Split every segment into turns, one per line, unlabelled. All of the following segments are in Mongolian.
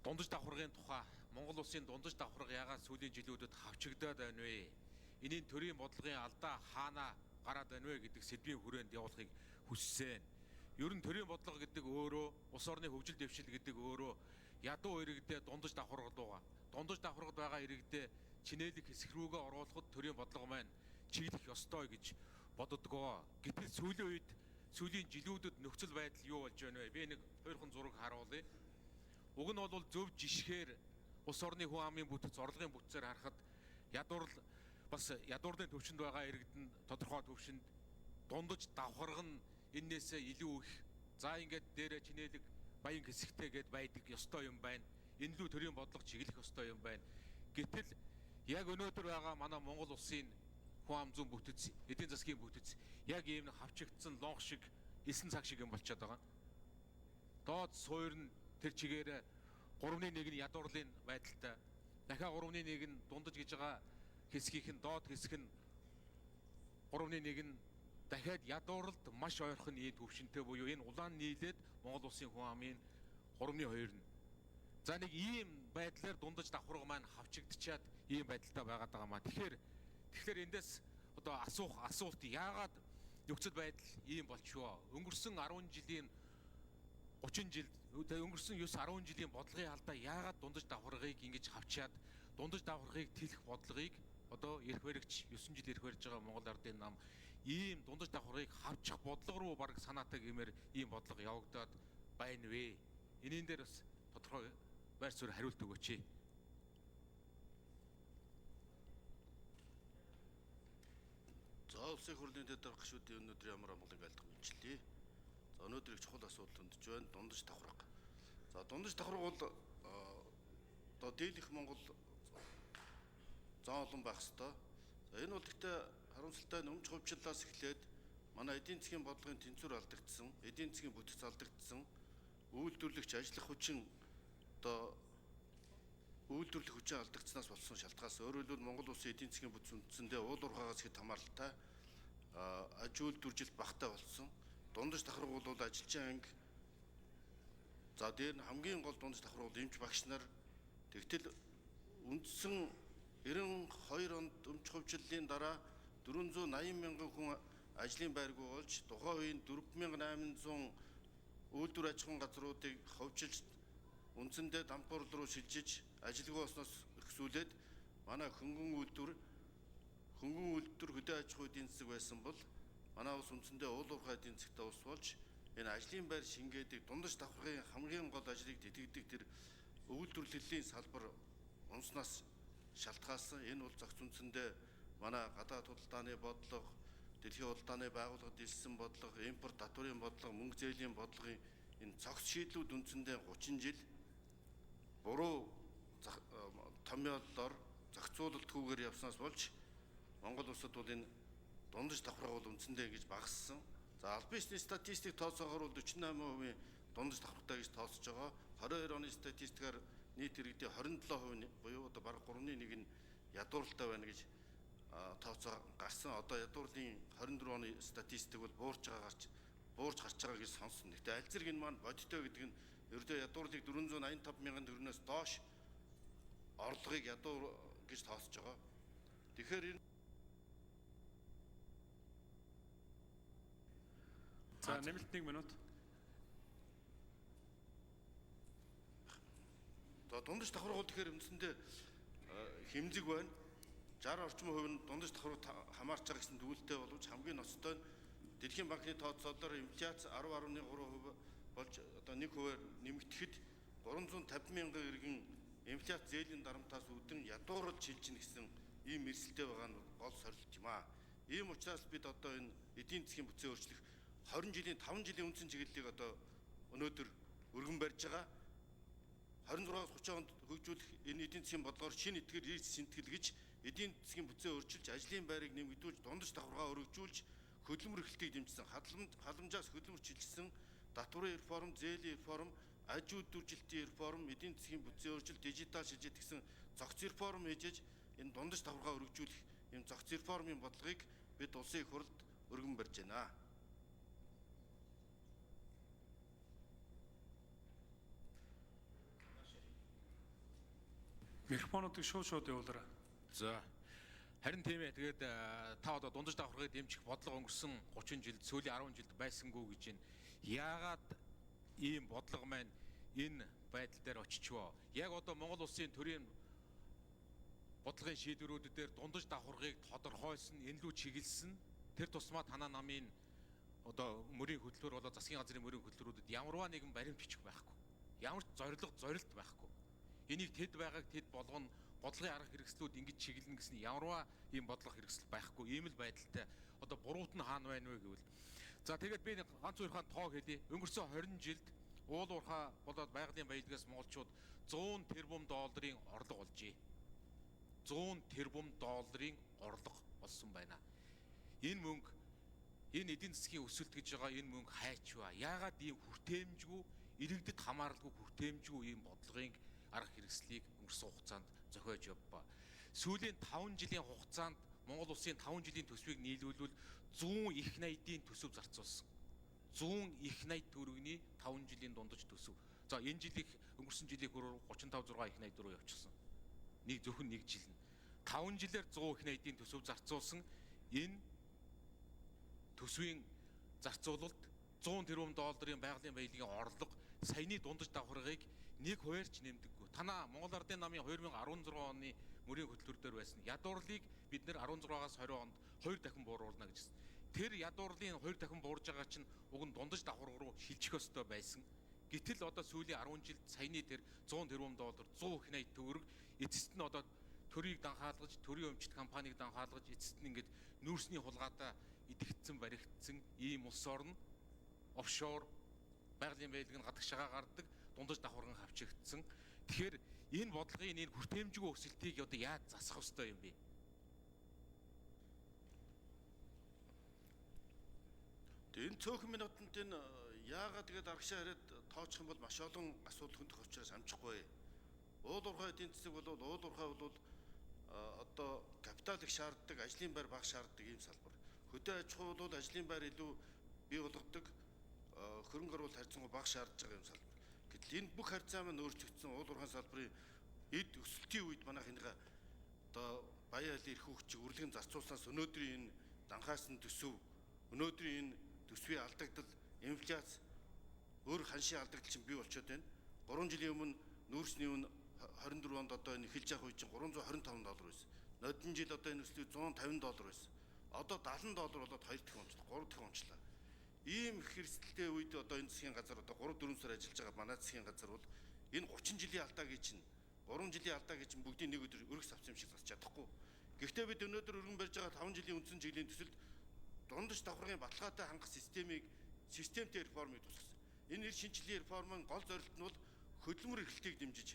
Дундаж давхаргын тухай Монгол улсын дундаж давхарга яагаад сүүлийн жилүүдэд хавчигдаад байна вэ? Энийн төрийн бодлогын алдаа хаана гараад байна вэ гэдэг сэдвийн хүрээнд явуулахыг хүссэн. Ер нь төрийн бодлого гэдэг өөрөө улс орны хөгжил дэвшил гэдэг өөрөө ядуу иргэдээ дундаж давхаргад байгаа. Дундаж давхаргад байгаа иргэдээ чинээлэг хэсэг рүүгээ оруулахад төрийн бодлого маань чиглэх ёстой гэж боддгоо. Гэтэл сүүлийн үед сүүлийн жилүүдэд нөхцөл байдал юу болж байна вэ? Би нэг хоёрхан зураг харуулъя. Уг нь бол зөв жишгээр улс орны хүн амын бүтэц, орлогын бүтцээр харахад ядуурл бас ядуурлын төвшөнд байгаа иргэд нь тодорхой төвшөнд дундаж давхарга нь эннээсээ илүү их. За ингээд дээрээ чинээлэг баян хэсэгтэй гээд байдаг ёстой юм байна. Энэ лүү төрийн бодлого чиглэх ёстой юм байна. Гэтэл яг өнөөдөр байгаа манай Монгол улсын хүн ам зүйн бүтэц, эдийн засгийн бүтэц яг ийм нэг хавчигдсан лонх шиг, элсэн цаг шиг юм болчиход байгаа. Доод суур нь тэр чигээр 3-1 нь ядуурлын байдалтай. Дахиад 3-1 нь дундаж гэж байгаа хэсгийнх нь доод хэсэг нь 3-1 нь дахиад ядууралд маш ойрхон ийм төвшөнтэй буюу энэ улаан нийлээд Монгол улсын хүн амын 3-2 нь. За нэг ийм байдлаар дундаж давхарга маань хавчигдчиад ийм байдалтай байгаад байгаа маа. Тэгэхээр эндээс одоо асуух асуулт яагаад нөхцөл байдал ийм болчихвоо? Өнгөрсөн 10 жилийн 30 жил өнгөрсөн 9 10 жилийн бодлогын алдаа яагаад дундаж давхаргыг ингэж хавчаад дундаж давхаргыг тэлэх бодлогыг одоо эрх баригч 9 жил эрх барьж байгаа Монгол Ардын нам ийм дундаж давхаргыг хавчих бодлого руу бараг санаатай гэмээр ийм бодлого явагдаад байна вэ? Энийн дээр бас тодорхой байр суурь хариулт өгөөч.
За улсын хурлын дэд дарга гишүүдийн өнөөдрийн амар амгалан айлтгах мэндчилье. За өнөөдөр их чухал асуудал өндөж байна. Дундаж давхарга. За дундаж давхарга бол одоо дийлэх Монгол зон олон байх ёстой. За энэ бол гэхдээ харамсалтай нь өмч хувьчлалаас эхлээд манай эдийн засгийн бодлогын тэнцвэр алдагдсан, эдийн засгийн бүтэц алдагдсан, үйлдвэрлэгч ажиллах хүчин одоо үйлдвэрлэх хүчин алдагдсанаас болсон шалтгааас өөрөөр хэлбэл Монгол улсын эдийн засгийн бүтэц үндсэндээ уул уурхаагаас хэд хамааралтай аж үйлдвэржилт багатай болсон. Дундаж давхарга бол ажилчин анги. За дээр нь хамгийн гол дундаж давхарга бол эмч багш нар. Тэгтэл үндсэн 92 онд өмч хувьчлалын дараа 480 мянган хүн ажлын байргүй болж тухайн үеийн 4800 үйлдвэр аж ахуйн газруудыг ховчилж үндсэндээ дампуурл руу шилжиж ажилгүй болсноос ихсүүлээд манай хөнгөн үйлдвэр хөдөө аж ахуйн эдийн засаг байсан бол манай улс үндсэндээ уул уурхай эдийн засагтай улс болж энэ ажлын байр шингээдэг дундаж давхаргын хамгийн гол ажлыг тэтгэдэг тэр үйлдвэрлэлийн салбар унснаас шалтгаалсан. Энэ бол зохиц үндсэндээ манай гадаад худалдааны бодлого, дэлхийн худалдааны байгууллагад элсэн бодлого, импорт татварын бодлого, мөнгө зээлийн бодлогын энэ цогц шийдлүүд үндсэндээ 30 жил буруу томьёоллоор зохицуулалтгүйгээр явснаас болж Монгол улсад бол энэ дундаж давхарга бол үндсэндээ ингэж багассан. За аль бисны статистик тооцоогоор бол 48% дундаж давхаргатай гэж тооцож байгаа. 22 оны статистикаар нийт иргэдийн 27% буюу одоо бараг 3-1 нь ядууралтай байна гэж тооцоо гарсан. Одоо ядуурлын 24 оны статистик бол буурч гарч байгаа гэж сонссон. Гэхдээ аль зэрэг энэ маань бодиттой гэдэг нь ердөө ядуурлыг 485 мянган төгрөгнөөс доош орлогыг ядуур гэж тооцож байгаа. Тэгэхээр энэ
За нэмэлт 1 минут.
За дундаж давхарга бол тэгэхээр үндсэндээ хэмзэг байна. 60 орчим хувь нь дундаж давхарга хамаарч байгаа гэсэн дүгнэлттэй боловч хамгийн ноцтой нь Дэлхийн банкны тооцоололоор инфляц 10.3% болж одоо 1%-аар нэмэгдэхэд 350 мянган иргэн инфляц зээлийн дарамтаас үүдэн ядуурл шилжинэ гэсэн ийм эрсдэлтэй байгаа нь гол сорилт юм аа. Ийм учраас бид одоо энэ эдийн засгийн бүтцээ өөрчлөх 20 жилийн 5 жилийн үндсэн чиглэлийг одоо өнөөдөр өргөн барьж байгаа. 26-аас 30 онд хөгжүүлэх энэ эдийн засгийн бодлогоор шинэ итгэл эрс сэнтгэл гэж эдийн засгийн бүтцээ өөрчилж ажлын байрыг нэмэгдүүлж дундаж давхаргаа өргөжүүлж хөдөлмөр эрхлэлтийг дэмжсэн, халамжаас хөдөлмөр чиглэсэн татварын реформ, зээлийн реформ, аж үйлдвэржилтийн реформ, эдийн засгийн бүтцийн өөрчлөлт, дижитал шилжилт гэсэн зохиц реформ хийж энэ дундаж давхаргаа өргөжүүлэх ийм зохиц реформын бодлогыг бид улсын их хурлд өргөн барьж байна.
Микрофонуудыг шууд явуулаарай.
За. Харин тийм ээ. Тэгээд та одоо дундаж давхаргыг дэмжих бодлого өнгөрсөн 30 жилд, сүүлийн 10 жилд байсангүй гэж байна. Яагаад ийм бодлого маань энэ байдал дээр очичвоо? Яг одоо Монгол улсын төрийн бодлогын шийдвэрүүд дээр дундаж давхаргыг тодорхойлсон, энэ лүү чиглэсэн. Тэр тусмаа танаа намын одоо мөрийн хөтөлбөр болоо засгийн газрын мөрийн хөтөлбөрүүдэд ямарваа нэгэн баримт бичих байхгүй. Ямар ч зорилго зорилт байхгүй. Энийг тэд байгааг тэд болгоно, бодлогын арга хэрэгслүүд ингэж чиглэнэ гэсэн ямарваа ийм бодлого хэрэгсэл байхгүй. Ийм л байдалтай. Одоо буруут нь хаана байна вэ гэвэл. За тэгээд би ганц хоёрхан тоог хэлье. Өнгөрсөн 20 жилд уул уурхай болоод байгалийн баялагаас монголчууд 100 тэрбум долларын орлого олжээ. 100 тэрбум долларын орлого олсон байна. Энэ мөнгө, энэ эдийн засгийн өсөлт гэж байгаа энэ мөнгө хайчваа. Яагаад ийм хүртээмжгүй, иргэдэд хамааралгүй хүртээмжгүй ийм бодлогын арга хэрэгслийг өнгөрсөн хугацаанд зохиож явбаа. Сүүлийн 5 жилийн хугацаанд Монгол улсын 5 жилийн төсвийг нийлүүлвэл 100 их найдын төсөв зарцуулсан. 100 их найд төгрөгийн 5 жилийн дундаж төсөв. За энэ жилийн өнгөрсөн жилийн хөрөөр 35 6 их найд руу явчихсан. Нэг зөвхөн нэг жил нь. 5 жилээр 100 их найдын төсөв зарцуулсан. Энэ төсвийн зарцуулалт 100 тэрбум долларын байгалийн баялагын орлого саяны дундаж давхаргыг нэг хуваарч нэмдэггүй. Танаа Монгол Ардын намын 2016 оны мөрийн хөтөлбөр дээр байсан ядуурлыг бид нэр 16-аас 20 онд 2 дахин бууруулна гэжсэн. Тэр ядуурлын 2 дахин буурж байгаа чинь уг нь дундаж давхарга руу шилжих ёстой байсан. Гэтэл одоо сүүлийн 10 жилд саяны тэр 100 тэрбум доллар 100 их 80 төгрөг эцэст нь одоо төрийг данхаалгаж, төрийн өмчт компанийг данхаалгаж, эцэст нь ингээд нүүрсний хулгайдаа идэгдсэн, баригдсан ийм улс орн офшор байгалийн баялаг нь гадагшаага гардаг, дундаж давхарган хавчигдсан. Тэгэхээр энэ бодлогын энэ хүртээмжгүй өсөлтийг одоо яаж засах ёстой юм бэ?
Тэгээ энэ цөөхөн минутанд энэ яагаад тэгээд арагшаа яриад тооцох юм бол маш олон асуудал хөндөх учраас амжихгүй. Уул уурхай эдийн засаг бол уул уурхай бол одоо капитал их шаарддаг, ажлын байр бага шаарддаг ийм салбар. Хөдөө аж ахуй бол ажлын байр илүү бий болгодог, хөрөнгө оруулалт харьцангуй бага шаардж байгаа юм салбар. Гэтэл энэ бүх харьцаа маань өөрчлөгдсөн уул уурхайн салбарын эд өсөлтийн үед манайх энийгээ одоо баян айлын эрх хүчийг үрлэгэн зарцуулснаас өнөөдрийн энэ данхаасан төсөв, өнөөдрийн энэ төсвийн алдагдал, инфляц, өөр ханшийн алдагдал чинь бий болчиход байна. 3 жилийн өмнө нүүрсний үн 24 онд одоо энэ эхэлж явах үе чинь 325 доллар байсан. Нодон жил одоо энэ өсөлт 150 доллар байсан. Одоо 70 доллар болоод 2 дахин унчлаа, 3 дахин унчлаа. Ийм их эрсдэлтэй үед одоо энэ засгийн газар одоо 3 4 сар ажиллаж байгаа манай засгийн газар бол энэ 30 жилийн алдаагийн чинь 3 жилийн алдаагийн чинь бүгдийг нэг өдөр өргөс авсан юм шиг засч чадахгүй. Гэхдээ бид өнөөдөр өргөн барьж байгаа 5 жилийн үндсэн чиглэлийн төсөлд дундаж давхаргын баталгаатай хангах системийг системтэй реформыг тусгасан. Энэ эр шинжилгээний реформын гол зорилт нь бол хөдөлмөр эрхлэлтийг дэмжиж,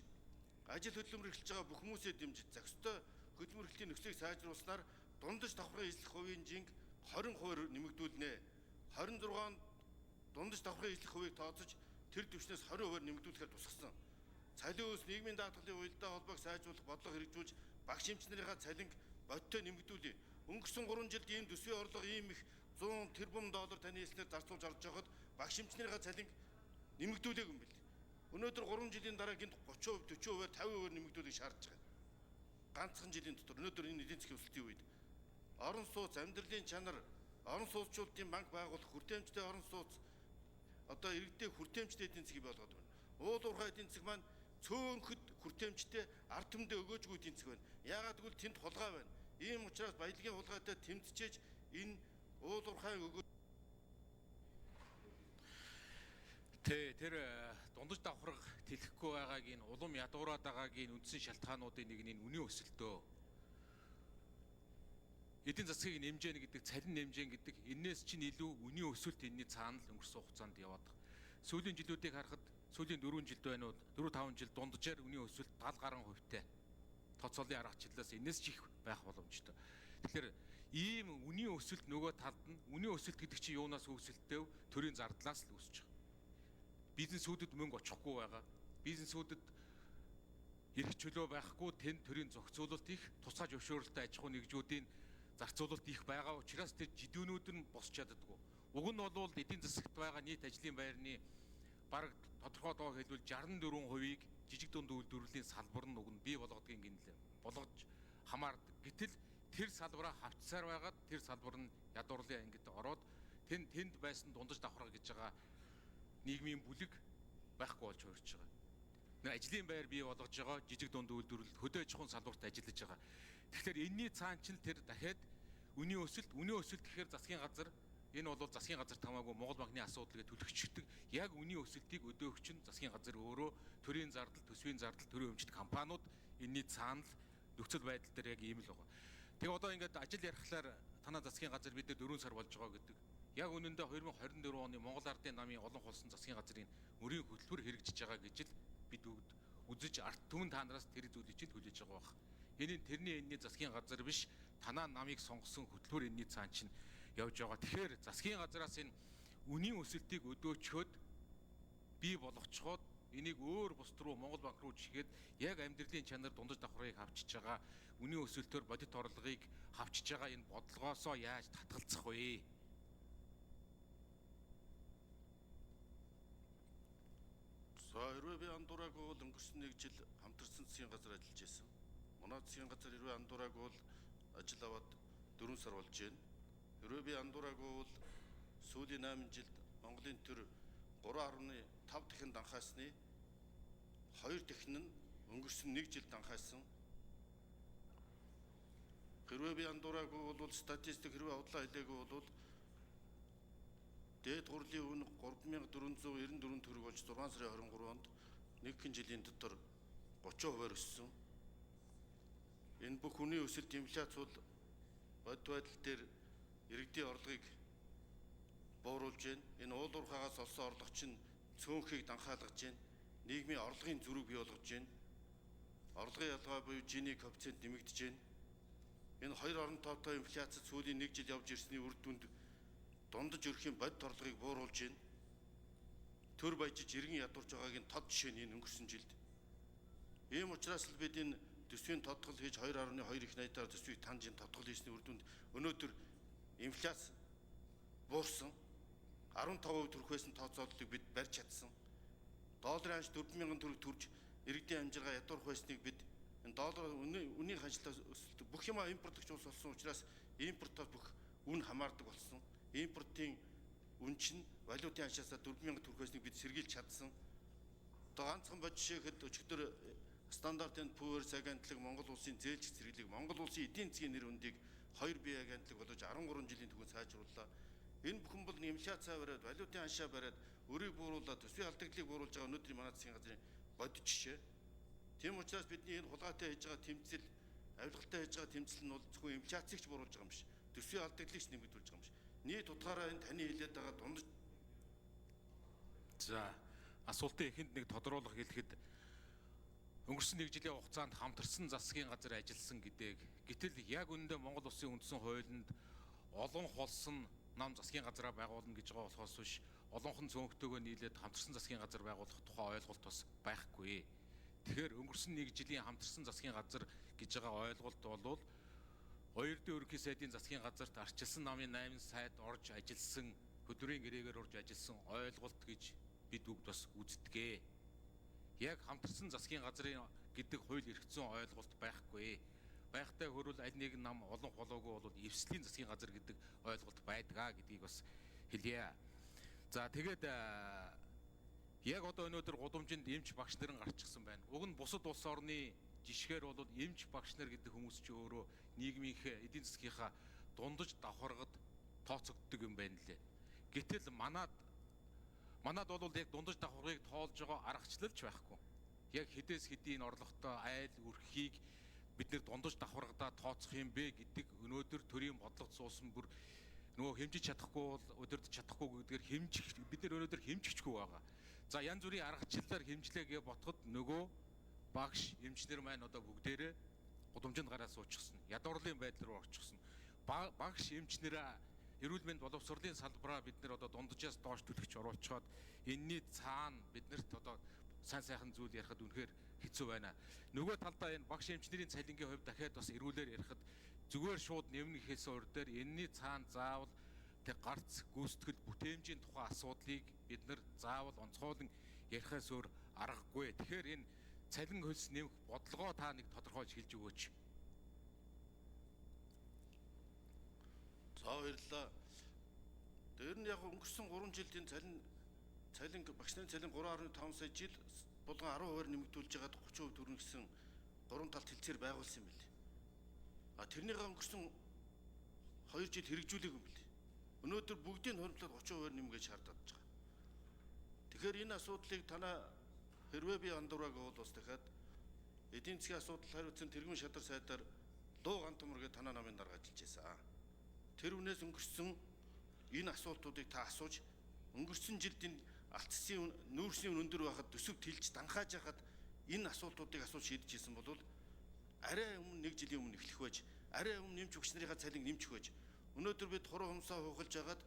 ажил хөдөлмөр эрхэлж байгаа бүх хүмүүсээ дэмжиж, зохистой хөдөлмөр эрхлэлтийн нөхцөлийг сайжруулснаар дундаж давхаргын эзлэх хувийн жинг 20% нэмэгдүүлнэ. 26 онд дундаж давхаргын эзлэх хувийг тооцож тэр түвшнээс 20% нэмэгдүүлэхээр тусгасан. Цалин өөс нийгмийн даатгалын уялдаа холбоог сайжруулах бодлого хэрэгжүүлж багш эмч нарынхаа цалинг бодиттой нэмэгдүүлье. Өнгөрсөн 3 жилд ийм төсвийн орлого ийм их 100 тэрбум доллар таны хэлснээр зарцуулж орж байхад багш эмч нарынхаа цалинг нэмэгдүүлээгүй юм бэл. Өнөөдөр 3 жилийн дараа гинт 30%, 40%, 50% нэмэгдүүлэх шаардж байгаа. Ганцхан жилийн дотор өнөөдөр энэ эдийн засгийн өсөлтийн үед орон сууц, амьдралын чанар, орон сууцчлалтын банк байгуулах, хүртээмжтэй орон сууц, одоо иргэдээ хүртээмжтэй эдийн засгийг болгоод байна. Уул уурхай эдийн засаг маань цөөнхөд хүртээмжтэй, ард түмэндээ өгөөжгүй эдийн засаг байна. Яагаад гэвэл тэнд хулгай байна. Ийм учраас баялагын хулгайтай тэмцэж энэ уул уурхайн өгөө
Тэ тэр дундаж давхарга тэлэхгүй байгааг энэ улам ядуураад байгаагийн үндсэн шалтгаануудын нэг нь энэ үнийн өсөлтөө. Эдийн засгийг нэмжээн гэдэг, цалин нэмжээн гэдэг энээс чинь илүү үнийн өсөлт энэний цаана л өнгөрсөн хугацаанд яваад байгаа. Сүүлийн жилүүдийг харахад сүүлийн 4 жилд байна уу, 4 5 жил дунджаар үнийн өсөлт 70 гаруй хувьтай. Тооцоолын аргачлалаас энэс ч их байх боломжтой. Тэгэхээр ийм үнийн өсөлт нөгөө талд нь үнийн өсөлт гэдэг чинь юунаас үүсэлттэй вэ? Төрийн зардлаас л үүсэж байгаа. Бизнесүүдэд мөнгө очихгүй байгаа. Бизнесүүдэд эрх чөлөө байхгүй, тэнд төрийн зохицуулалт их, тусгай зөвшөөрөлтэй аж ахуй нэгжүүдийн зарцуулалт их байгаа учраас тэр жидүүнүүд нь босч чаддаггүй. Уг нь бол эдийн засагт байгаа нийт ажлын байрны бараг тодорхой доо хэлбэл 64%-ийг жижиг дунд үйлдвэрлэлийн салбар нь уг нь бий болгодгийн гинлээ. Болгож хамаардаг. Гэтэл тэр салбараа хавцсаар байгаад тэр салбар нь ядуурлын ангид ороод тэнд байсан дундаж давхарга гэж байгаа нийгмийн бүлэг байхгүй болж хуурч байгаа. Нэг ажлын байр бий болгож байгаа жижиг дунд үйлдвэрлэл хөдөө аж ахуйн салбарт ажиллаж байгаа. Тэгэхээр энэний цаан чинь тэр дахиад үнийн өсөлт гэхээр засгийн газар энэ бол засгийн газар хамаагүй Монгол банкны асуудал гэж түлхэгчдэг. Яг үнийн өсөлтийг өдөөгч нь засгийн газар өөрөө төрийн зардал, төсвийн зардал, төрийн өмчт компаниуд энэний цаана л нөхцөл байдал дээр яг ийм л байгаа. Тэгээ одоо ингээд ажил ярихлаар танаа засгийн газар бид нар 4 сар болж байгаа гэдэг. Яг үнэндээ 2024 оны Монгол Ардын намын олон хулсан засгийн газрын мөрийн хөтөлбөр хэрэгжиж байгаа гэж л бид үзэж ард түмэн та нараас тэр зүйлийг ч хүлээж байгаа байх. Энэ тэрний энэний засгийн газар биш, танаа намыг сонгосон хөтөлбөр энэний цаан чинь явж байгаа. Тэгэхээр засгийн газраас энэ үнийн өсөлтийг өдөөчхөд бий болгочхоод энийг өөр бус руу Монгол банк руу чигээд яг амьдралын чанар дундаж давхаргыг авчиж байгаа үнийн өсөлтөөр бодит орлогыг авчиж байгаа энэ бодлогоосоо яаж татгалзах вэ?
За хэрвээ би андуураагүй бол өнгөрсөн нэг жил хамтарсан засгийн газар ажиллаж байсан. Манай засгийн газар хэрвээ андуураагүй бол ажил аваад 4 сар болж байна. Хэрвээ би андуураагүй бол сүүлийн 8 жилд Монголын төр 3.5 дахин данхаасны 2 дахин нь өнгөрсөн нэг жил данхаасан. Хэрвээ би андуураагүй бол статистик хэрвээ худлаа хэлээгүй бол дээд хурлын үн 3494 төгрөг болж 6 сарын 23 онд нэгэн жилийн дотор 30% өссөн. Энэ бүх үнийн өсөлт инфляц бол бодит байдал дээр иргэдийн орлогыг бууруулж байна. Энэ уул уурхаагаас олсон орлого чинь цөөнхийг данхаалгаж байна. Нийгмийн орлогын зөрүүг бий болгож байна. Орлогын ялгаа буюу Gini коэффициент нэмэгдэж байна. Энэ 2.5% инфляц сүүлийн нэг жил явж ирсний үр дүнд дундаж өрхийн бодит орлогыг бууруулж байна. Төр баяжиж иргэн ядуурч байгааг нь тод жишээ нь энэ өнгөрсөн жилд. Ийм учраас л бид энэ төсвийн тодгол хийж 2.2 их найдаар төсвийг таньж энэ тодгол хийсний үр дүнд өнөөдөр инфляц буурсан. 15% төрөх байсан тооцооллыг бид барьж чадсан. Долларын ханш 4000 төгрөг төрж иргэдийн амжиргаа ядуурх байсныг бид энэ доллар үнийн ханшлаас өсөлт бүх юмаа импортлогч улс болсон учраас импортоос бүх үн хамаардаг болсон. Импортын үн чинь валютын ханшаасаа 4000 төгрөг байсныг бид сэргийлж чадсан. Одоо ганцхан бод жишээхэд өчигдөр Standard & Poor's агентлаг Монгол улсын зээлч зэрэглэг Монгол улсын эдийн засгийн нэр хүндийг 2 бие агентлаг болгож 13 жилийн түгэнд сайжрууллаа. Энэ бүхэн бол инфляцаа бариад, валютын ханшаа бариад, өрийг бууруулад, төсвийн алдагдлыг бууруулж байгаа өнөөдрийн манай засгийн газрын бодит жишээ. Тийм учраас бидний энэ хулгайтай хийж байгаа тэмцэл, авилгалтай хийж байгаа тэмцэл нь бол зөвхөн инфляцийг ч бууруулж байгаа юм биш. Төсвийн алдагдлыг ч нэмэгдүүлж байгаа юм биш. Нийт утгаараа энэ таны хэлээд байгаа дундаж.
За асуултын эхэнд нэг тодруулах хэлэхэд өнгөрсөн нэг жилийн хугацаанд хамтарсан засгийн газар ажилласан гэдэг. Гэтэл яг үнэндээ Монгол улсын үндсэн хуулинд олон холсон нам засгийн газраа байгуулна гэж байгаа болохоос биш олонхон цөөнхтэйгөө нийлээд хамтарсан засгийн газар байгуулах тухай ойлголт бас байхгүй. Тэгэхээр өнгөрсөн нэг жилийн хамтарсан засгийн газар гэж байгаа ойлголт бол Оёрдын ерөнхий сайдын засгийн газарт арчилсан намын 8 сайд орж ажилласан, хөдөлмөрийн гэрээгээр орж ажилласан ойлголт гэж бид бүгд бас үздэг. Яг хамтарсан засгийн газрын гэдэг хууль эрх зүйн ойлголт байхгүй. Байхтай хөрвөл аль нэг нам олон холоогүй бол эвслийн засгийн газар гэдэг ойлголт байдгаа гэдгийг бас хэлье. За тэгээд яг одоо өнөөдөр гудамжинд эмч багш нарын гарчихсан байна. Уг нь бусад улс орны жишгээр бол эмч багш нар гэдэг хүмүүс чи өөрөө нийгмийнхээ эдийн засгийнхаа дундаж давхаргад тооцогддог юм байна лээ. Гэтэл манад бол яг дундаж давхаргыг тоолж байгаа аргачлалч байхгүй. Яг хэдээс хэдийн орлоготой айл өрхийг бид нэр дундаж давхаргадаа тооцох юм бэ гэдэг өнөөдөр төрийн бодлого суусан бүр нөгөө хэмжиж чадахгүй бол удирдах чадахгүй гэдгээр хэмжих бид нар өнөөдөр хэмжихгүй байгаа. За янз бүрийн аргачлалаар хэмжлээ гэж ботход нөгөө багш эмчнэр маань одоо бүгдээрээ гудамжинд гараа суучихсан. Ядуурлын байдал руу орчихсон. Багш эмчнэр эрүүл мэнд боловсролын салбараа бид нар одоо дунджаас доош түлхэж оруулчаад энэний цаана биднэрт одоо сайн сайхан зүйл ярихад үнэхээр хэцүү байна. Нөгөө талдаа энэ багш эмчнэрийн цалингийн хувьд дахиад бас эргүүлээр ярихад зүгээр шууд нэмнэ гэхээс өөр дээр энэний цаана заавал тэг гарц гүйцэтгэл бүтээмжийн тухай асуудлыг бид нар заавал онцгойлон ярихаас өөр аргагүй. Тэгэхээр энэ цалин хөлс нэмэх бодлогоо та нэг тодорхойлж хэлж өгөөч.
За баярлалаа. Тэр нь яг өнгөрсөн 3 жилд энэ цалин багш нарын цалин 3.5 сая жил булган 10% нэмэгдүүлж байгаад 30% төрнө гэсэн гурван талт хэлцээр байгуулсан юм билээ. А тэрнийгээ өнгөрсөн 2 жил хэрэгжүүлээгүй юм билээ. Өнөөдөр бүгдийг хуримтлаад 30% нэмгээ шаардаад байгаа. Тэгэхээр энэ асуудлыг танаа хэрвээ би андуураагүй бол бас дахиад эдийн засгийн асуудал хариуцсан тэргүүн шадар сайдаар Луу Гантумар гэдэг танаа намын дарга ажиллаж байсан. Тэр үнээс өнгөрсөн энэ асуултуудыг та асууж өнгөрсөн жилд энэ алт цэсийн нүүрсний үн өндөр байхад төсөв тэлж данхааж байхад энэ асуултуудыг асууж шийдэж исэн бол арай өмнө нэг жилийн өмнө эхлэх байж, арай өмнө нэмж өгч нарынхаа цалин нэмчих байж. Өнөөдөр бид хуруу хумсаа хугалж хагаад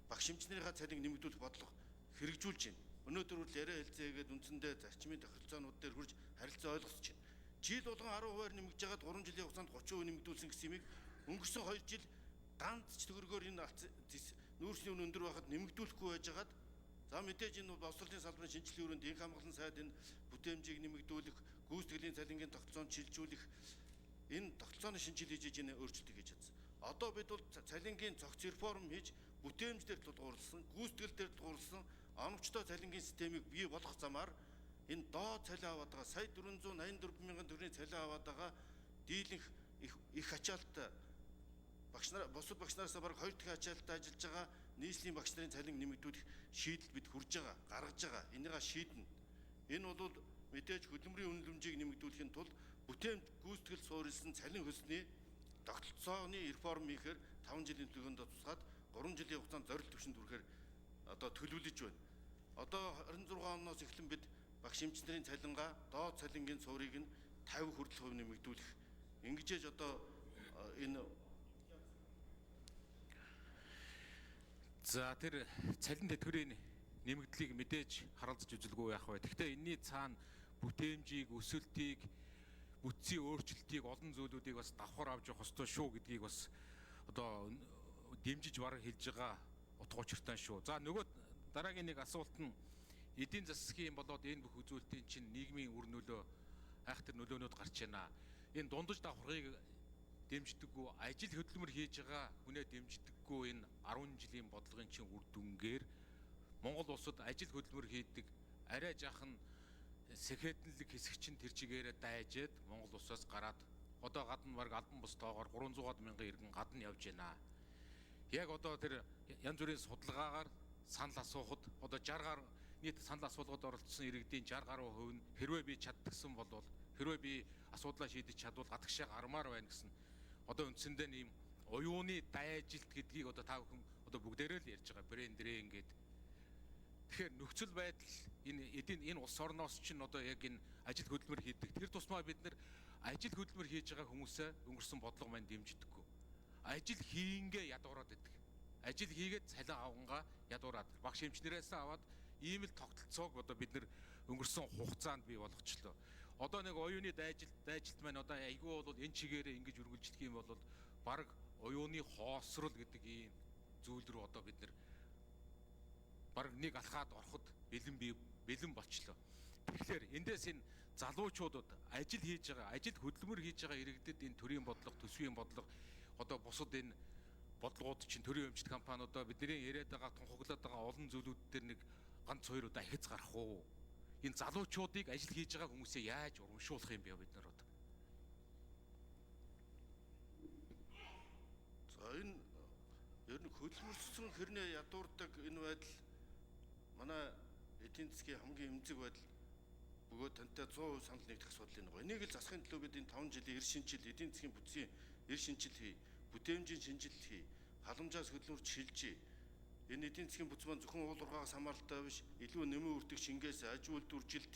багш эмч нарынхаа цалин нэмэгдүүлэх бодлого хэрэгжүүлж байна. Өнөөдөр хүртэл яриа хэлцээгээд үндсэндээ зарчмын тохиролцоонууд дээр хүрж харилцаа ойлгосож байна. Жил болгон 10% нэмэгдэж байгаад 3 жилийн хугацаанд 30% нэмэгдүүлсэн гэсэн юмыг өнгөрсөн 2 жил ганц ч төгрөгөөр энэ нүүрсний үн өндөр байхад нэмэгдүүлэхгүй байжгаад, за мэдээж энэ боловсролын салбарын шинжилгээ өрөөнд инх хамгаалан сайд энэ бүтээмжийг нэмэгдүүлэх, гүйцэтгэлийн цалингийн тогтолцоонд шилжүүлэх энэ тогтолцооны шинжил хийж энэ өөрчлөлтийг хийж чадсан. Одоо бид бол цалингийн цогц реформ хийж бүтээмж дээр тулгуурласан, гүйцэтгэл дээр тулгуурласан оновчтой цалингийн системийг бий болгох замаар энэ доод цалин аваад байгаа сая 484 мянган төгрөгийн цалин аваад байгаа дийлэнх их ачаалттай багш нар бусад багш нараас бараг 2 дахин ачаалттай ажиллаж байгаа нийслэлийн багш нарын цалин нэмэгдүүлэх шийдэл бид хүрж байгаа, гаргаж байгаа. Энийгээ шийднэ. Энэ бол мэдээж хөдөлмөрийн үнэлэмжийг нэмэгдүүлэхийн тулд бүтээмж гүйцэтгэл суурилсан цалин хөлсний тогтолцооны реформ хийхээр 5 жилийн төлөвлөгөөнд тусгаад 3 жилийн хугацаанд зорилт түвшинд хүрэхээр одоо төлөвлөж байна. Одоо 26 оноос эхлэн бид багш эмч нарын цалингаа доод цалингийн суурийг нь 50 хүртэл хувь нэмэгдүүлэх. Ингэж одоо энэ
За тэр цалин тэтгэврийн нэмэгдлийг мэдээж харалзаж үзэлгүй яах вэ? Гэхдээ энэний цаана бүтээмжийг, өсөлтийг, бүтцийн өөрчлөлтийг, олон зүйлүүдийг бас давхар авч явах ёстой шүү гэдгийг бас одоо дэмжиж бараг хэлж байгаа утга учиртай шүү. За нөгөө дараагийн нэг асуулт нь эдийн засгийн болоод энэ бүх үзүүлэлтийн чинь нийгмийн үр нөлөө айхтар нөлөөнүүд гарч байна. Энэ дундаж давхаргыг дэмждэггүй, ажил хөдөлмөр хийж байгаа хүнээ дэмждэггүй энэ 10 жилийн бодлогын чинь үр дүнгээр Монгол улсад ажил хөдөлмөр хийдэг арай жаахан сэхэтэнлэг хэсэг чинь тэр чигээрээ дайжээд Монгол улсаас гараад одоо гадна бараг албан бус тоогоор 300 мянган иргэн гадна явж байна. Яг одоо тэр янз бүрийн судалгаагаар санал асуухад одоо 60 нийт санал асуулгад оролцсон иргэдийн 60 гаруй хувь нь хэрвээ би чаддагсан бол хэрвээ би асуудлаа шийдэж чадвал гадагшаа гармаар байна гэсэн одоо үндсэндээ ийм оюуны дайжилт гэдгийг одоо та бүхэн одоо бүгдээрээ л ярьж байгаа брэнд дрэн гээд. Тэгэхээр нөхцөл байдал энэ эдийн энэ улс орноос чинь одоо яг энэ ажил хөдөлмөр хийдэг. Тэр тусмаа бид нар ажил хөдөлмөр хийж байгаа хүмүүсээ өнгөрсөн бодлого маань дэмждэггүй. Ажил хийнгээ ядуураад байдаг. Ажил хийгээд цалин авангаа ядуураад багш эмчнэрээс аваад ийм л тогтолцоог одоо бид нар өнгөрсөн хугацаанд бий болгочлоо. Одоо нэг оюуны дайжилт маань одоо айгүй бол энэ чигээрээ ингэж үргэлжлэх юм бол бараг оюуны хоосрол гэдэг ийм зүйл рүү одоо бид нар бараг нэг алхаад ороход бэлэн болчлоо. Тэгэхээр эндээс энэ залуучуудад ажил хийж байгаа, ажил хөдөлмөр хийж байгаа иргэдэд энэ төрийн бодлого, төсвийн бодлого одоо бусад энэ бодлогууд чинь төрийн өмчт компаниудаа бидний яриад байгаа, тунхаглаад байгаа олон зүйлүүд дээр нэг ганц хоёр удаа ахиц гарах уу? Энэ залуучуудыг ажил хийж байгаа хүмүүсээ яаж урамшуулах юм бэ бид нар одоо?
За энэ ер нь хөдөлмөрсөн хэрнээ ядуурдаг энэ байдал манай эдийн засгийн хамгийн эмзэг байдал бөгөөд тантай 100% санал нэгдэх асуудал энэ гоё. Энийг л засахын төлөө бид энэ 5 жилийн эр шинжил, эдийн засгийн бүтцийн эр шинжил хий, бүтээмжийн шинжил хий, халамжаас хөдөлмөрч шилжий. Энэ эдийн засгийн бүтц маань зөвхөн уул уурхаагаас хамааралтай биш, илүү нэмэн үрдэх шингээс аж үйлдвэржилт,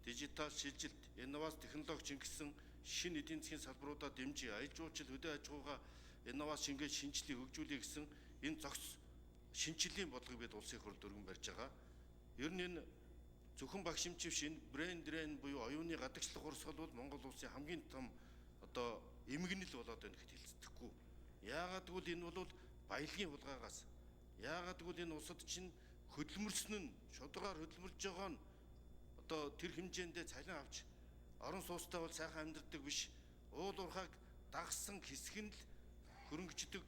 дижитал шилжилт, инновац технологи чингэсэн шинэ эдийн засгийн салбаруудаа дэмжиж, аялал жуулчлал, хөдөө аж ахуйгаа инновац шингээс шинжлэх хөгжүүлэе гэсэн энэ зохис шинжиллийн бодлогыг бид улсын хурлд өргөн барьж байгаа. Ер нь энэ зөвхөн багш эмч биш, энэ брэнд дрэн буюу оюуны гадагшлах урсгал бол Монгол улсын хамгийн том одоо эмгэнэл болоод байна гэхэд хэлцдэхгүй. Яагаад гэвэл энэ бол баялагын хулгайгаас, яагаад гэвэл энэ улсад чинь хөдөлмөрсөн нь шударгаар хөдөлмөрлж байгаа нь одоо тэр хэмжээндээ цалин авч Орон сууцтай бол сайхан амьдардаг биш. Уул уурхайг дагсан хэсэг нь л хөрөнгөчдөг,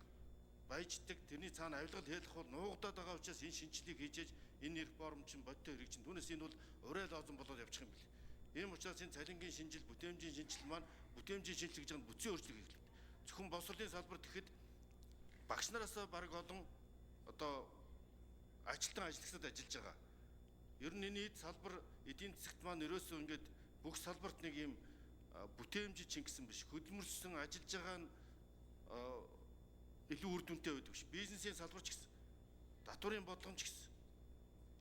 баяждаг. Тэрний цаана авилгал хэлэх бол нуугдаад байгаа учраас энэ шинжилгээг хийж энэ реформ чинь бодтой хэрэгжин. Түүнээс энэ бол урай лоозон болоод явчих юм бэл. Ийм учраас энэ цалингийн шинжил, бүтээмжийн шинжил маань бүтээмжийн шинжил гэж байгаа нь бүтцийн өөрчлөлт хийх. Зөвхөн боловсролын салбарт гэхэд багш нараас бараг олон одоо ажилтан ажиллагсад ажиллаж байгаа. Ер нь энэ эд салбар эдийн засагт маань ерөөсөө ингээд бүх салбарт нэг юм бүтээмжид чингсэн биш. Хөдөлмөрсөн ажиллаж байгаа нь илүү үр дүнтэй байдаг биш. Бизнесийн салбар ч гэсэн, татварын бодлого ч гэсэн.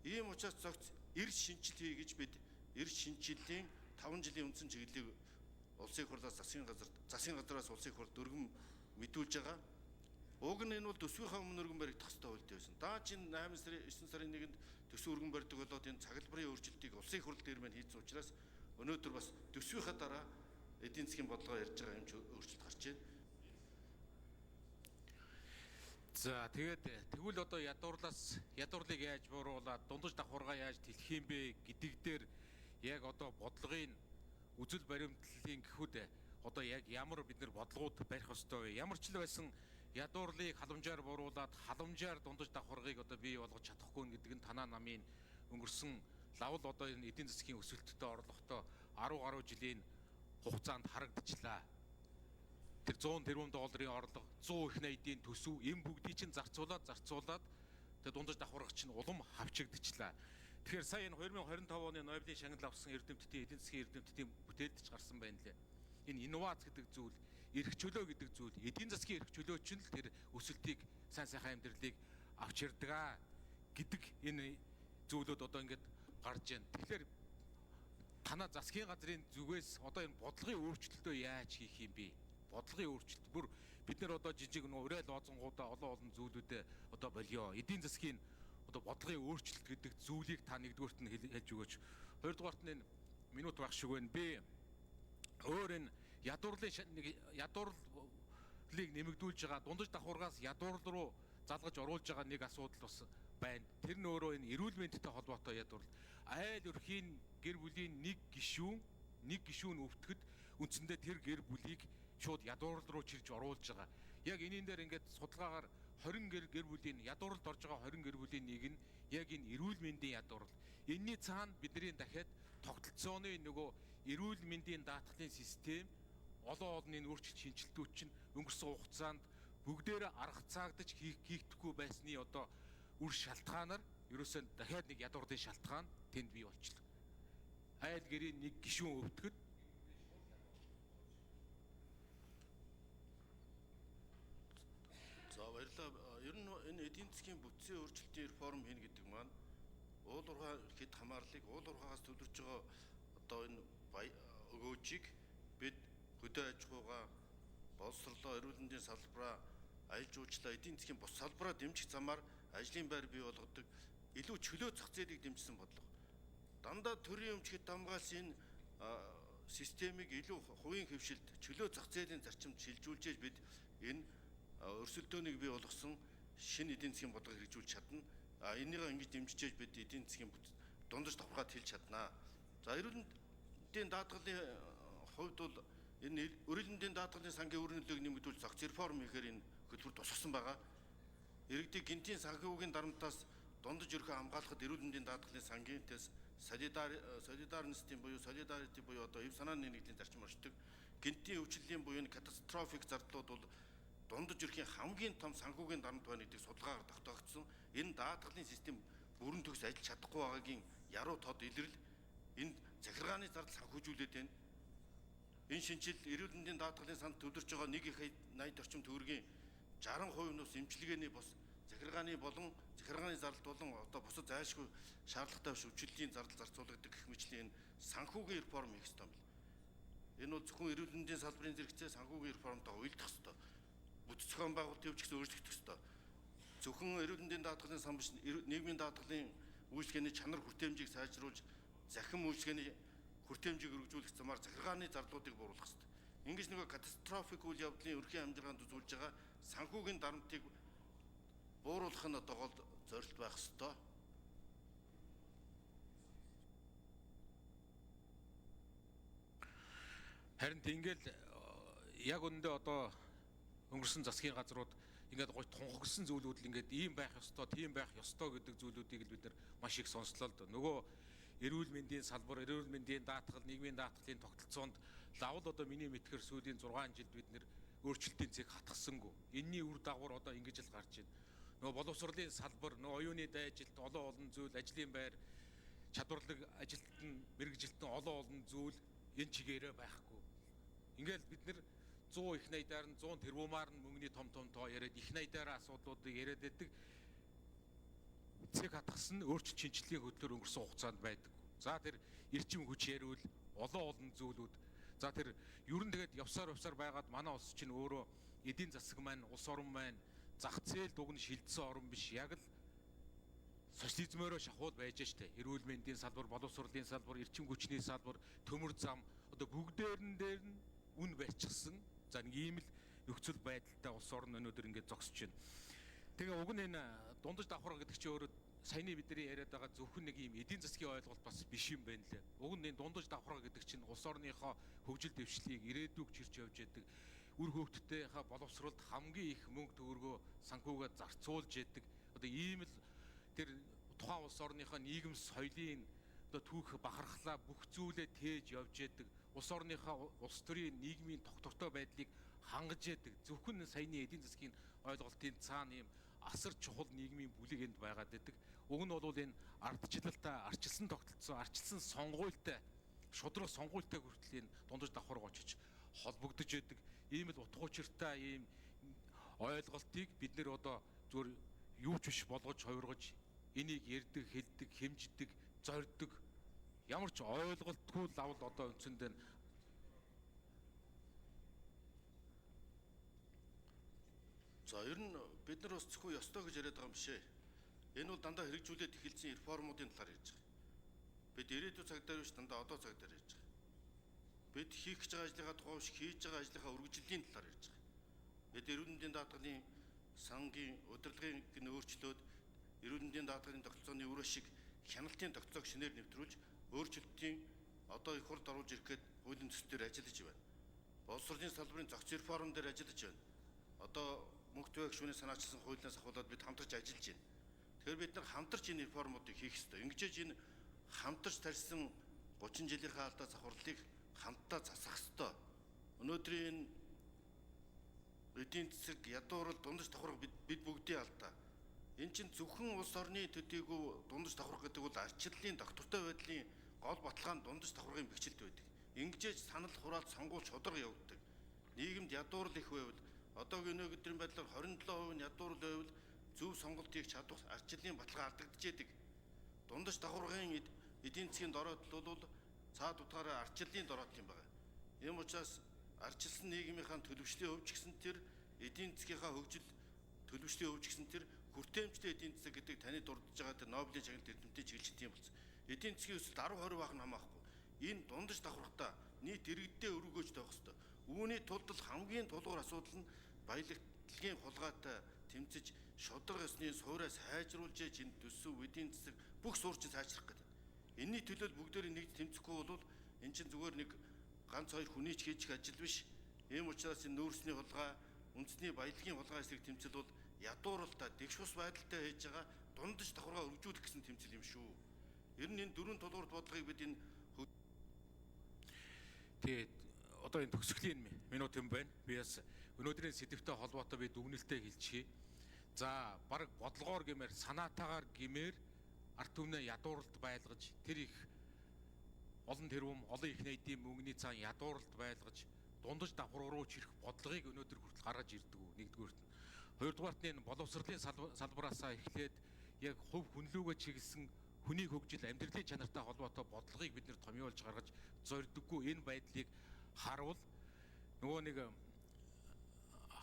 Ийм учраас зогц эрс шинжил хий гэж бид эрс шинжиллийн 5 жилийн үндсэн чиглэлийг улсын хурлаас засгийн газраас улсын хурлд өргөн мэдүүлж байгаа. Уг нь энэ бол төсвийнхаа өмнө өргөн баригдах ёстой хуультай байсан. Даа чинь 8 сарын 9 сарын 1-нд төсөв өргөн барьдаг болоод энэ цаглбарын өөрчлөлтийг улсын хурл дээр мань хийсэн учраас өнөөдөр бас төсвийнхаа дараа эдийн засгийн бодлогоо ярьж байгаа юм чи өөрчлөлт гарч байна.
За тэгээд тэгвэл одоо ядуурлаас ядуурлыг яаж бууруулад дундаж давхаргаа яаж тэлэх юм бэ гэдэг дээр яг одоо бодлогын үзэл баримтлалын гэхүүд одоо яг ямар бид нар бодлогууд барих ёстой вэ? Ямар ч л байсан ядуурлыг халамжаар бууруулад халамжаар дундаж давхаргыг одоо бий болгож чадахгүй гэдэг нь танаа намын өнгөрсөн лавл одоо энэ эдийн засгийн өсөлттэй орлоготой 10 гаруй жилийн хугацаанд харагдчихлаа. Тэр 100 тэрбум долларын орлого, 100 их найдын төсөв энэ бүгдийг чинь зарцуулаад тэгээ дундаж давхарга чинь улам хавчигдчихлаа. Тэгэхээр сая энэ 2025 оны Нобелийн шагнал авсан эрдэмтдийн эдийн засгийн эрдэмтдийн бүтээлдэж гарсан байна лээ. Энэ инновац гэдэг зүйл, эрх чөлөө гэдэг зүйл, эдийн засгийн эрх чөлөө чинь л тэр өсөлтийг сайн сайхан амьдралыг авч ирдэг аа гэдэг энэ зүйлүүд одоо ингээд гарч байна. Тэгэхээр танаа засгийн газрын зүгээс одоо энэ бодлогын өөрчлөлтөө яаж хийх юм бэ? Бодлогын өөрчлөлт бүр бид нэр одоо жижиг нөө урай лоозонгуудаа олон зүйлүүдээ одоо болио. Эдийн засгийн одоо бодлогын өөрчлөлт гэдэг зүйлийг та нэгдүгüүрт нь хэлж өгөөч. Хоёрдугаарт нь энэ минут байх шиг байна. Би өөр энэ ядуурлын нэг ядуурлыг нэмэгдүүлж байгаа дундаж давхаргаас ядуурл руу залгаж оруулж байгаа нэг асуудал бас байна. Тэр нь өөрөө энэ эрүүл мэндтэй холбоотой ядуурл. Айл өрхийн гэр бүлийн нэг гишүүн өвтгөд үндсэндээ тэр гэр бүлийг шууд ядуурл руу чирж оруулж байгаа. Яг энийн дээр ингээд судалгаагаар 20 гэр бүлийн ядуурлд орж байгаа 20 гэр бүлийн нэг нь яг энэ эрүүл мэндийн ядуурл. Энийний цаана бидний дахиад тогтолцооны нөгөө эрүүл мэндийн даатгалын систем олон олонны өөрчлөлт шинжилтүүд чинь өнгөрсөн хугацаанд бүгдээрээ аргацаагдаж хийгдэхгүй байсны одоо үр шалтгаанаар ерөөсөө дахиад нэг ядуурлын шалтгаан тэнд бий болчихлоо. Айл гэрийн нэг гишүүн өвтгөд.
За баярлалаа. Ер нь энэ эдийн засгийн бүтцийн өөрчлөлтийн реформ хийнэ гэдэг маань уул уурхай хэд хамаарлыг уул уурхайгаас төвлөрж байгаа одоо энэ өгөөжийг бид хөдөө аж ахуйгаа, боловсрлоо, эрүүл мэндийн салбараа, аялал жуулчлалаа, эдийн засгийн бус салбараа дэмжих замаар ажлын байр бий болгодог илүү чөлөө зах зээлийг дэмжсэн бодлого. Дандаа төрийн өмчөд дамгаалсан энэ системийг илүү хувийн хэвшилд чөлөө зах зээлийн зарчимд шилжүүлж бид энэ өрсөлдөөнийг бий болгосон шинэ эдийн засгийн бодлого хэрэгжүүлж чадна. Энийгээ ингэж дэмжиж бид эдийн засгийн дундаж давхаргаа тэлж чадна. За эрүүл мэндийн даатгалын хувьд бол энэ эрүүл мэндийн даатгалын сангийн үр нөлөөг нэмэгдүүлж зохиц реформ хийхээр энэ хөтөлбөр тусгасан байгаа. Иргэдийг гинтийн санхүүгийн дарамтаас дундаж өрхөө хамгаалахад эрүүл мэндийн даатгалын сангийн тэс солидарностийн буюу солидарити буюу одоо эв санааны нэгдлийн зарчим оршдог. Гинтийн өвчлөлийн буюу энэ катастрофик зардлууд бол дундаж өрхийн хамгийн том санхүүгийн дарамт байна гэдэг судалгаагаар тогтоогдсон. Энэ даатгалын систем бүрэн төгс ажиллаж чадахгүй байгаагийн яруу тод илрэл энэ захиргааны зардал санхүүжүүлээд байна. Энэ шинжил эрүүл мэндийн даатгалын санд төвлөрч байгаа 1.80 орчим төгрөгийн 60% нь бас эмчилгээний бус захиргааны болон захиргааны зардал болон одоо бусад зайлшгүй шаардлагатай биш өвчлөлийн зардал зарцуулагддаг гэх мэтлийн энэ санхүүгийн реформ хийх ёстой юм байна. Энэ бол зөвхөн эрүүл мэндийн салбарын зэрэгцээ санхүүгийн реформтойгоо уялдах ёстой. Бүтц зохион байгуулалт төвч гэсэн өөрчлөгдөх ёстой. Зөвхөн эрүүл мэндийн даатгалын сан биш, нийгмийн даатгалын үйлчилгээний чанар хүртээмжийг сайжруулж захим үйлчилгээний хүртээмжийг өргөжүүлэх замаар захиргааны зардлуудыг бууруулах ёстой. Ингэж нөгөө катастрофик үйл явдлын өрхийн амжиргаанд үзүүлж байгаа санхүүгийн дарамтыг бууруулах нь одоо гол зорилт байх ёстой.
Харин ингээл яг үнэндээ одоо өнгөрсөн засгийн газрууд ингээд гой тунхагласан зүйлүүд л ингээд ийм байх ёстой, тийм байх ёстой гэдэг зүйлүүдийг л бид нар маш их сонслоо л доо. Нөгөө эрүүл мэндийн салбар, эрүүл мэндийн даатгал, нийгмийн даатгалын тогтолцоонд лавл одоо миний мэдхээр сүүлийн 6 жилд бид нэр өөрчлөлтийн цэг хатгасангүй. Энийний үр дагавар одоо ингэж л гарч байна. Нөгөө боловсролын салбар, нөгөө оюуны дайжилт, олон олон зүйл, ажлын байр, чадварлаг ажилтан, мэргэжилтэн олон олон зүйл энэ чигээрээ байхгүй. Ингээл бид нэр 100 их найдаар нь 100 тэрбумаар нь мөнгөний том том тоо яриад их найдаараа асуудлуудыг яриад байдаг. Цэг хатгасан нь өөрчлөлт шинжилгээний хөдлөөр өнгөрсөн хугацаанд байдаг. За тэр эрчим хүч яриул олон олон зүйлүүд. За тэр ер нь тэгээд явсаар явсаар байгаад манай улс чинь өөрөө эдийн засаг маань, улс орон маань зах зээл дуг нь шилжсэн орон биш. Яг л социализмоороо шахуул байж штэ. Эрүүл мэндийн салбар, боловсролын салбар, эрчим хүчний салбар, төмөр зам одоо бүгдээрэн дээр нь үн барьчихсан. За нэг ийм л нөхцөл байдалтай улс орон өнөөдөр ингээд зогсож байна. Тэгээ уг нь энэ дундаж давхарга гэдэг чинь өөрөө саяны бидний яриад байгаа зөвхөн нэг ийм эдийн засгийн ойлголт бас биш юм байна лээ. Уг нь энэ дундаж давхарга гэдэг чинь улс орныхоо хөгжил дэвшлийг ирээдүг чирч явж яадаг үр хөвгттэйхээ боловсролд хамгийн их мөнгө төгрөгөө санхүүгээ зарцуулж яадаг. Одоо ийм л тэр тухайн улс орныхоо нийгэм соёлын одоо түүх бахархлаа бүх зүйлээ тээж явж яадаг. Улс орныхоо улс төрийн нийгмийн тогтвортой байдлыг хангаж яадаг. Зөвхөн саяны эдийн засгийн ойлголтын цаана ийм асар чухал нийгмийн бүлэг энд байгаад байдаг. Уг нь бол энэ ардчлалтай, арчилсан тогтолцоо, арчилсан сонгуультай, шудраг сонгуультай хүртэл энэ дундаж давхарга очиж холбогдож яадаг. Ийм л утга учиртай ийм ойлголтыг бид нэр одоо зүгээр юу ч биш болгож хувиргаж энийг ярьдаг, хэлдэг, хэмждэг, зорддог ямар ч ойлголтгүй лавл одоо үндсэндээ.
За ер нь бид нар бас зөвхөн ёстой гэж яриад байгаа юм биш ээ. Энэ бол дандаа хэрэгжүүлээд эхэлсэн реформуудын талаар ярьж байгаа. Бид ирээдүйн цаг дээр биш, дандаа одоо цаг дээр ярьж байгаа. Бид хийх гэж байгаа ажлынхаа тухай биш, хийж байгаа ажлынхаа үргэлжлэлийн талаар ярьж байгаа. Бид эрүүл мэндийн даатгалын сангийн удирдлагын гин өөрчлөөд эрүүл мэндийн даатгалын тогтолцооны үр ашиг хяналтын тогтолцоог шинээр нэвтрүүлж өөрчлөлтийн одоо их хурлд оруулж ирэх гээд хуулийн төсөл дээр ажиллаж байна. Боловсролын салбарын зохиц реформ дээр ажиллаж байна. Одоо мөнх түвэг гишүүний санаачилсан хуулиас ахуулаад бид хамтарч ажиллаж байна. Тэгэхээр бид нар хамтарч энэ реформуудыг хийх ёстой. Ингэж энэ хамтарч тарьсан 30 жилийнхаа алдаа завхарлыг хамтдаа засах ёстой. Өнөөдрийн энэ эдийн засаг ядуурал дундаж давхарга бид бүгдийн алдаа. Энэ чинь зөвхөн улс орны төдийгүй дундаж давхарга гэдэг бол арчлалын доктортой байдлын гол баталгаа нь дундаж давхаргын бэхжилт байдаг. Ингэжээж санал хураалт сонгуул шударга явагддаг. Нийгэмд ядуурал их байвал одоогийн өнөөдрийн байдлаар 27% нь ядуурал байвал зөв сонголт хийх чадвар арчлалын баталгаа алдагдчихэдэг. Дундаж давхаргын эдийн засгийн дороотл бол цаад утгаараа арчлалын дороотл юм байна. Ийм учраас арчилсан нийгмийнхаа төлөвшлийн хувьд ч гэсэн тэр эдийн засгийнхаа хөгжил төлөвшлийн хувьд ч гэсэн тэр хүртээмжтэй эдийн засаг гэдэг таны дурдж байгаа тэр Нобелийн шагналт эрдэмтдийн чиглэлт юм болсон. Эдийн засгийн өсөлт 10 20 байх нь хамаахгүй. Энэ дундаж давхаргатаа нийт иргэддээ өргөөж тавих ёстой. Үүний тулд л хамгийн тулгуур асуудал нь баялагдлын хулгайтай тэмцэж шударга ёсны суураа сайжруулж ээж энэ төсөв эдийн засаг бүх суурь чинь сайжрах гэдэг. Энийний төлөө бүгдээрээ нэгд тэмцэхгүй бол эн чинь зүгээр нэг ганц хоёр хүний ч хийж ажил биш. Ийм учраас энэ нүүрсний хулгай, үндэсний баялагын хулгай эсрэг тэмцэл бол ядууралтай, дэгш бус байдалтай хийж байгаа дундаж давхаргаа өргөжүүлэх гэсэн тэмцэл юм шүү. Ер нь энэ дөрвөн тулгуурт бодлогыг бид энэ
Тэгээд одоо энэ төгсгөлийн минут юм байна. Би бас өнөөдрийн сэдвтэй холбоотой би дүгнэлтээ хэлчихье. За бараг бодлогоор гэмээр санаатаагаар гэмээр ард түмнээ ядууралд байлгаж тэр их олон тэрбум олон их найдын мөнгөний цаан ядууралд байлгаж дундаж давхар руу чирэх бодлогыг өнөөдөр хүртэл гаргаж ирдэг. Нэгдүгээрт нь. Хоёрдугаарт нь энэ боловсролын салбараасаа эхлээд яг хувь хүнлүүгээ чиглэсэн хүний хөгжил амьдралын чанартай холбоотой бодлогыг бид нэр томьёолж гаргаж зордоггүй. Энэ байдлыг харуул нөгөө нэг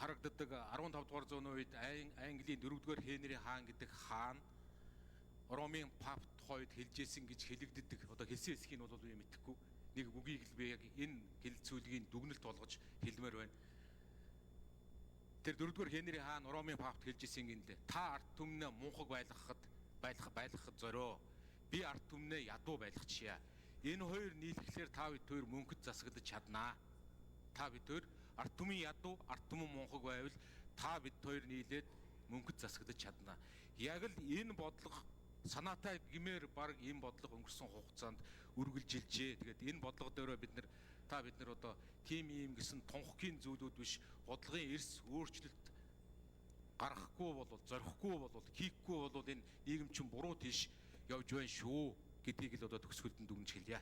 харагддаг 15 дугаар зууны үед Английн 4-р Хенри хаан гэдэг хаан Ромын пап тухай үед хэлжсэн гэж хэлэгддэг. Одоо хэлсэн хэсгийг нь бол би мэдэхгүй. Нэг үгийг л би яг энэ хэлцүүлгийн дүгнэлт болгож хэлмээр байна. Тэр 4-р Хенри хаан Ромын папт хэлжсэн гин лээ. Та ард түмнээ мунхаг байлгахад зорио. Би ард түмнээ ядуу байлгачихъя. Энэ хоёр нийлэхлээр та бид хоёр мөнхөд засаглаж чаднаа. Та бид хоёр ард түмэн ядуу, ард түмэн мунхаг байвал та бид хоёр нийлээд мөнгөд засагдаж чадна. Яг л энэ бодлого санаатай гэмээр баг энэ бодлого өнгөрсөн хугацаанд үргэлжилжээ. Тэгээд энэ бодлого дээрээ бид нар та бид нар одоо тим ийм гэсэн тунхгийн зүйлүүд биш, бодлогын эрс өөрчлөлт гаргахгүй бол, зорихгүй бол, хийхгүй бол энэ нийгэм чинь буруу тийш явж байна шүү гэдгийг л одоо төгсгөлд нь дүгнж хэлье.